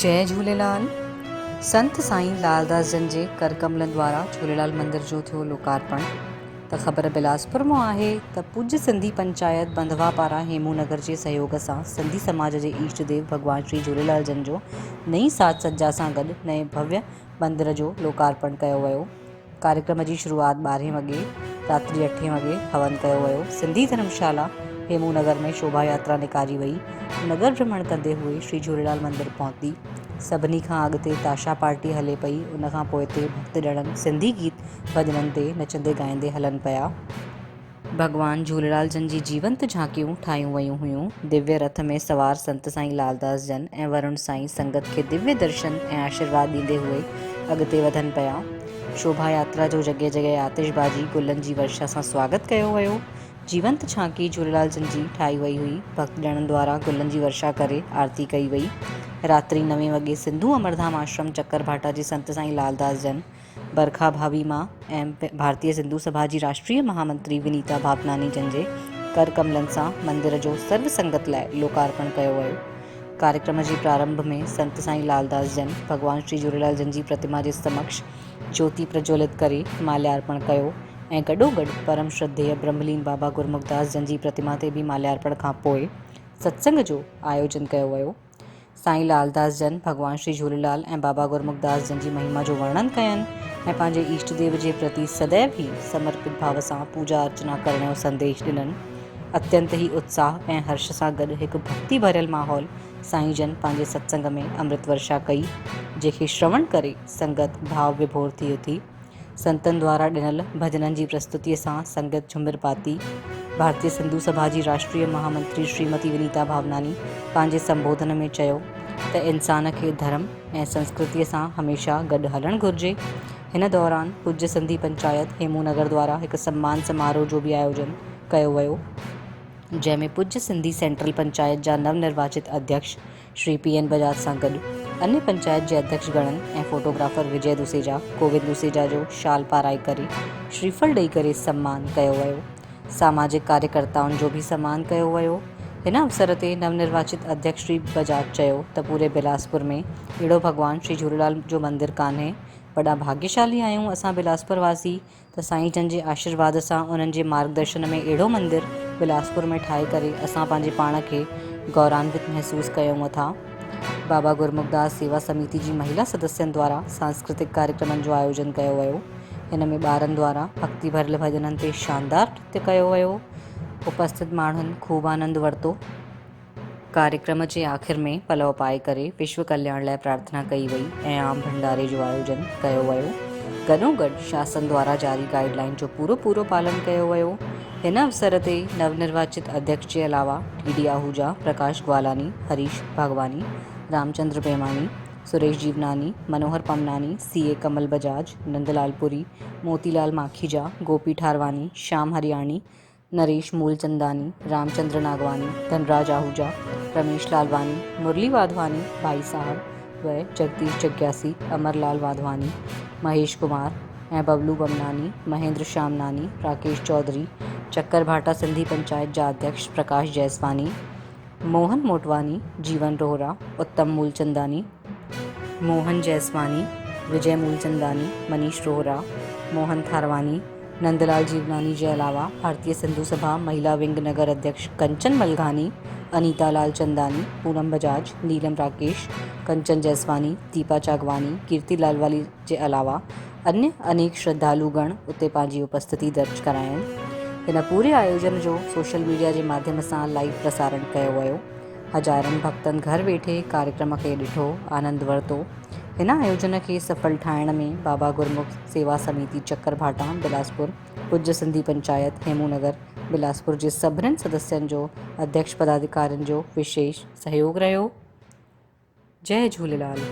جئي جهوليلال سنت سائين لالداس جن جي ڪر ڪملن دوارا جهوليلال مندر جو ٿيو لوڪارپڻ ته خبر بلاسپور مان آهي ته پوڄ سنڌي پنچائت بنڌوا پاران هيمون نگر جي سهيوڳ سان سنڌي سماج جي ايشٽ ديو ڀڳوان شري جهوليلال جن جو نئين ساج سجا سان گڏ نئين ڀويه مندر جو لوڪارپڻ ڪيو ويو. ڪاريڪرم جي شروعات ٻارهين وڳي راتري اٺين وڳي هون ڪيو ويو. سنڌي ڌرمشالا هيمون نگر ۾ شوڀا ياترا نڪاري وئي. نگر ڀرمڻ ڪندي هوئي شري جهوليلال مندر پهتي. سڀني کان اڳتي تاشا پارٽي هلي پئي ان کان پوئتي ڀڳت ڄڻن سنڌي گيت ڀڄنن تي نچندي ڳائيندي هلن پيا. ڀڳوان جهوليلال جن جي جيونت جهانڪيون ٺاهيون ويون هيون. دويه رٿ ۾ سوار سنت سائين لالداس جن ۽ ورڻ سائين سنگت کي دويه درشن ۽ آشيرواد ڏيندي هئي اڳتي وڌن پيا. شوڀا ياترا جو جڳهه جڳهه آتشبازي، گلن جي ورشا سان سواگت ڪيو ويو. جيونت ڇانڪي جهوليلال جن جي ٺاهي وئي هئي. ڀڳت ڄڻن دوارا گلن جي ورشا ڪري آرتي ڪئي وئي. راتري نوين وڳي سنڌو امرڌام آشرم چڪر ڀاٽا جي سنت سائين لالداس جن برکا ڀاوي مان ۽ ڀارتيه سنڌو سڀا جي راشٽريه مهامنتري ونيتا ڀاوناني جن جي ڪر ڪملن سان مندر جو سرو سنگت لاء لوڪارپڻ ڪيو ويو. ڪاريڪرم جي پرارنڀ ۾ سنت سائين لالداس جن ڀڳوان شري جهوليلال جن جي پرتما جي سمڪش جوتي پرجولت ڪري ماليارپڻ ڪيو ۽ گڏوگڏ پرم شرڌيه برهملين بابا گرمکداس جن جي پرتما تي به ماليارپڻ کان پوء ستسنگ جو آيوجن ڪيو ويو. سائين لالداس جن ڀڳوان شري جهوليلال ۽ بابا گرمکداس جن جي مهما جو ورڻن ڪين ۽ پنهنجي اشٽ ديو جي پرتي سديو ئي سمرپت ڀاو سان پوڄا ارچنا ڪرڻ جو سنديش ڏنن. اتينت ئي اتساهه ۽ هرش سان گڏ هڪ ڀڳتي ڀريل ماحول سائين جن پنهنجي ستسنگ ۾ امرت ورشا ڪئي، جنهن کي شروڻ ڪري سنگت ڀاو وڀور ٿي اٿي. سنتن دوارا ڏنل ڀڄنن جي پرستتيء سان سنگت جهمر پاتي. ڀارتيه سنڌو سڀا جي راشٽريه مهامنتري شريمتي ونيتا ڀاوناني پنهنجي سنبوڌن ۾ چيو ته انسان کي ڌرم ۽ سنسڪرتيء سان هميشه گڏ هلڻ گهرجي. هن دوران پوڄ سنڌي پنچائت هيمون نگر دوارا هڪ سمان سماروهه جو به آيوجن ڪيو ويو، جنهن ۾ پوڄ سنڌي سينٽرل پنچائت جا نونرواچت اڌيڪش شري پي اين بجاج سان گڏ انيه پنچائت جي اڌيڪش گڻن ۽ فوٽوگرافر وجي دوسيجا، گووند دوسيجا جو شال پارائي ڪري شريڦل ڏئي ڪري سمان ڪيو ويو. ساماجڪ ڪاريڪرتائن جو به سمان ڪيو ويو. هن اوسر تي نونرواچت اڌيڪش شري بجاج چيو ته پوري بلاسپور ۾ اهڙو ڀڳوان شري جهوليلال جو مندر ڪانهي، وڏا ڀاڳيشالي آهيون اسان بلاسپور واسي ته سائين جن جي آشيرواد سان انهن جي مارگدرشن ۾ اهڙو مندر بلاسپور ۾ ٺاهي ڪري اسان پنهنجي پاڻ کي گورانوت محسوس ڪيون ٿا. بابا گرمکداس سيوا سميتي جي مهيلا سدسين دوارا سانسڪرتڪ ڪاريڪرمن جو آيوجن ڪيو ويو. هن ۾ ٻارن دوارا ڀڳتي ڀريل ڀڄنن تي شاندار نرتيه ڪيو ويو. اپسٿت ماڻهن خوب آنند ورتو. ڪاريڪرم جي آخر ۾ پلئه پائي ڪري وشو ڪلياڻ لاء پرارٿنا ڪئي وئي ۽ عام ڀنڊاري جو آيوجن ڪيو ويو. گڏوگڏ شاسن دوارا جاري گائيڊ لائين جو پورو پورو پالن ڪيو ويو. هن اوسر تي نونرواچت اڌيڪش جي علاوه ٽي ڊي آهوجا، پرڪاش گوالاني، هريش ڀاڳواني، رامچندر پيماني، سريش جيوناني، منوهر پمناني، سي اي ڪمل بجاج، نندلال پوري، موتي لال ماکيجا، گوپي ٺارواني، شيام هرياڻي، نريش مولچنداني، رامچندر ناگواني، ڌنراج آهوجا، رميش لالواني، مرلي واڌواني، ڀائي صاحب، و جگديش جگياسي، امر لال واڌواني، مهيش ڪمار ۽ ببلو بمناني، مهيندر شامناني، راڪيش چوڌري، چڪر ڀاٽا سنڌي پنچائت جا اڌيڪش پرڪاش جيسواني، موهن موٽواني، جيون روهرا، اتم مولچنداني، موهن جيسواني، وجي مولچنداني، منيش روهرا، موهن ٿارواني، نندلال جيوناني جي علاوه ڀارتيه سنڌو سڀا مهيلا ونگ نگر اڌيڪش ڪنچن ملگهاني، انيتا لالچنداني، پونم بجاج، نيلم راڪيش، ڪنچن جيسواني، ديپا چاگواني، ڪيرتي لالوالي جي علاوه انيه انيڪ شرڌالو گڻ اتي پنهنجي اپسٿتي درج ڪراين. هن پوري آيوجن جو سوشل ميڊيا جي ماڌيم سان لائيو پرسارڻ ڪيو ويو. هزارن ڀڳتن گهر ويٺي ڪاريڪرم کي ڏٺو، آنند ورتو. هن آيوجن کي سڦل ٺاهڻ ۾ بابا گرمک سيوا سميتي چڪر ڀاٽان بلاسپور، پوڄ سنڌي پنچائت هيمون نگر بلاسپور جي سڀنن سدسين جو اڌيڪش پداڌڪارين جو وشيش سهيوڳ رهيو. جئي جهوليلال.